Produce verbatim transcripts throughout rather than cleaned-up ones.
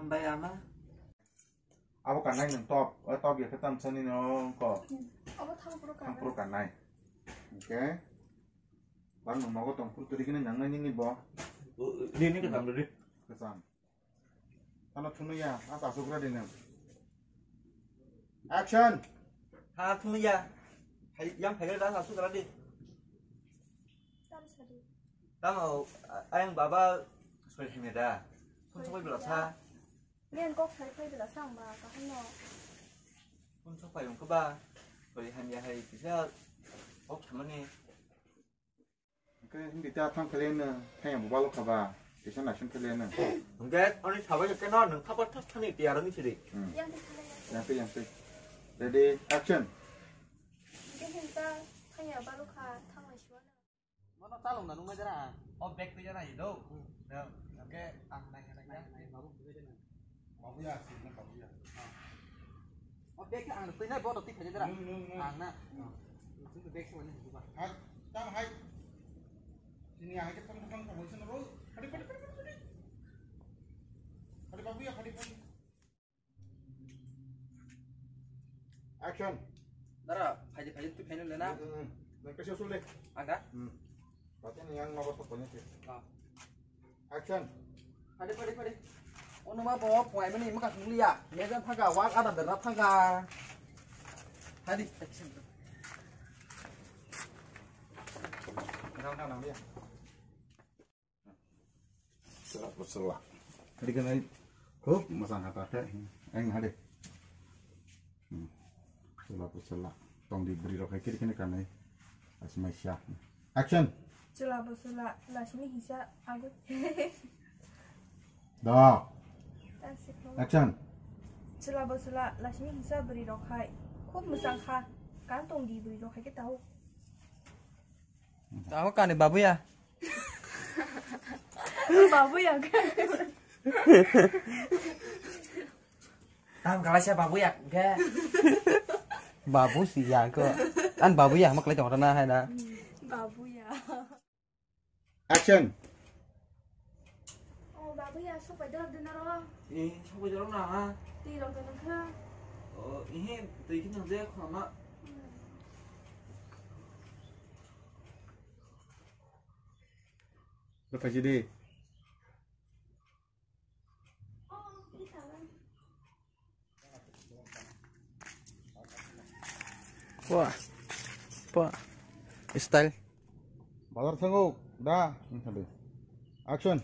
Bai ama. Abo kanai nwng top, o top ya khe tamsa ni no ko. Abo thang pro kanai. Thang pro kanai. Okay. Bang nwng nogo tong pro turi kini nang nai nini bo. Ni ni ka tam ri. Kasam. Ano thunu ya, a ta sukra di nwng. Action. Ha thunu ya. Hai yang hai da ta sukra di. Tam sadi. Tamo ayang baba soi himeda. Phun soi bela sa. Ngen kok sai phai bela sang ba kaham no. Phun sok phai ungkha ba. Soi hamya hai kisa kok samani. Hingke hindi ta thang phele no thang bo balo khaba. Kisa naising phele no. Hingke ani sabai ke no nang thapa thas thani tiar ni siri. Hmm. Yang te salai ya. Yang te yang te. Ready, action. Hingke hinta thang ya balo kha thang lai suwa no. Mano chalung na nung jara. O bag pe jara ido. Hmm. Ya, hingke ang nai nai nai. Babu pe jara. Babuya, sini Babuya. O bag ang twi nai bono twi khaja dara. Nung, nung, nung. Ang na. Nung bag se wani buka. Hai, tam hai. Sini ang ke tam tam tam sini ro. Khadi, khadi, khadi, khadi, khadi. Khadi Babuya, khadi, khadi. Action. Dara, phaidi, phaidi, tu phaino lena. Hmm, hmm, hmm. Nang kesi usul deh. Ada? Hmm. Berarti ini yang nomor pokoknya sih. Ah. Action. Phaidi, phaidi, phaidi. Ono ma bo, poi mani, maka sunglia. Meja thaga, wak ada berna thaga. Phaidi, action. Nang, nang, nang, dia. Sela pusela. Tadi kan ai khub masang kata khe eng hade. Hmm. Sela pusela. Tong di bri rok hai kiri kene kanai. Asmai sya. Action. Chwla bo chwla, lasini hisa agut. Da. Action. Chwla bo chwla, lasini hisa bri rok hai. Khub masang kha. Kan tong di bri rok hai ke tau. Tamo kani Babuya. Babuya. Tam kalaisa Babuya ke. Babu si ya ko. An Babuya mak le jong na hai na. Babuya. Action. Oh, Babuya, sok pai dorok dina ro. Eh, sok pai dorok na ha. Twi rok dina kha. Oh, ihe, twi khe nang je khama. Hmm. Bwkhaisi di. Wah. Wah. Style. Bazar thango da. Action.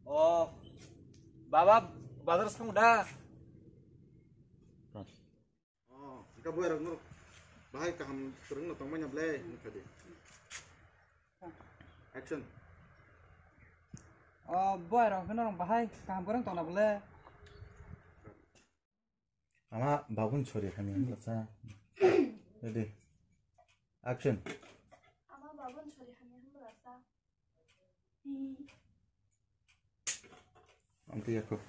Oh. Baba, bazar thango da. Oh, engka boy rok no bahai kaham swrwng no tongmani ble, wngkha di. Action. Oh, boy rok no bahai kaham kwrwng tongna ble. Ama babun chori hamya hwnba sa. Ready. Action. Ama babun chori hamya hwnba sa. Ang tiyak ko.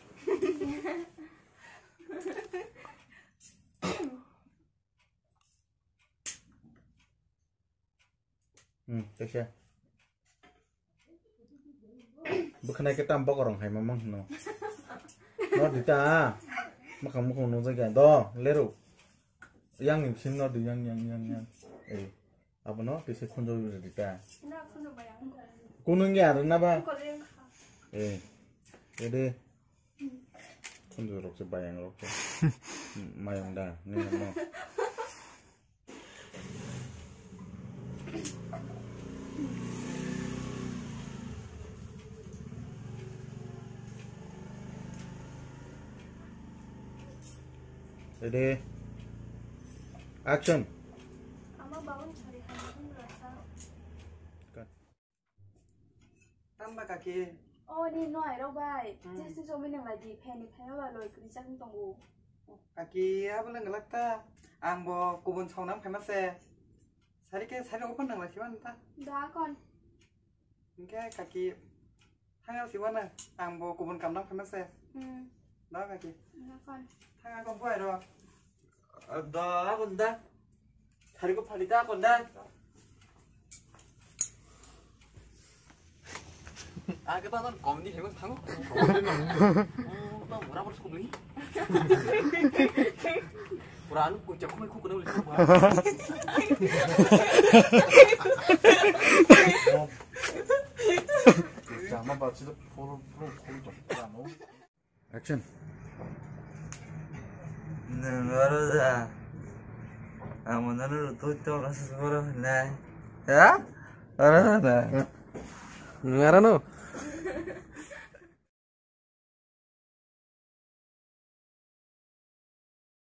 Hmm, teksa. Bwkhanai khe tam bokorong hai mamang hino. No dita. Makang mukung nung jaga do leru. Yang ni sing no di yang yang yang yang. Eh. Abono kisa khunju rwdi ta. Na khunju bayang. Kunung ya rwna ba? Khunju bayang. Eh. Ede. Khunju rok se bayang rok se. Mayung da. Ni mo. Ready? Action. Ama babun chari hai rasa. Cut. Tamba kaki. O ni no ai rok bai. Hmm. Jesi jomi nang lai di pheni phai ma ba loi kri chak ni tongo. Kaki abo le ngalak ta. Ang bo kubun saunam phai ma se. Sari ke sari opan nang lai si ban ta. Da kon. Hingke kaki, thangna si wano, ang bo kubun kamnang phano se. Hmm. No kaki. Thanga kon. Thanga kon bo airo. Da kon da. Thari ko phali da kon da. Ake ta comedy famous thango. Comedy no. Oh, ta mura mura sukuli. Pura anu kucha kumai kukuna uli. Jama bachi da puro puro kulu jama. Action. Nwng oro da. Amo nono rutui tong asas boro hinai. Ha? Oro da. Nwng aro no?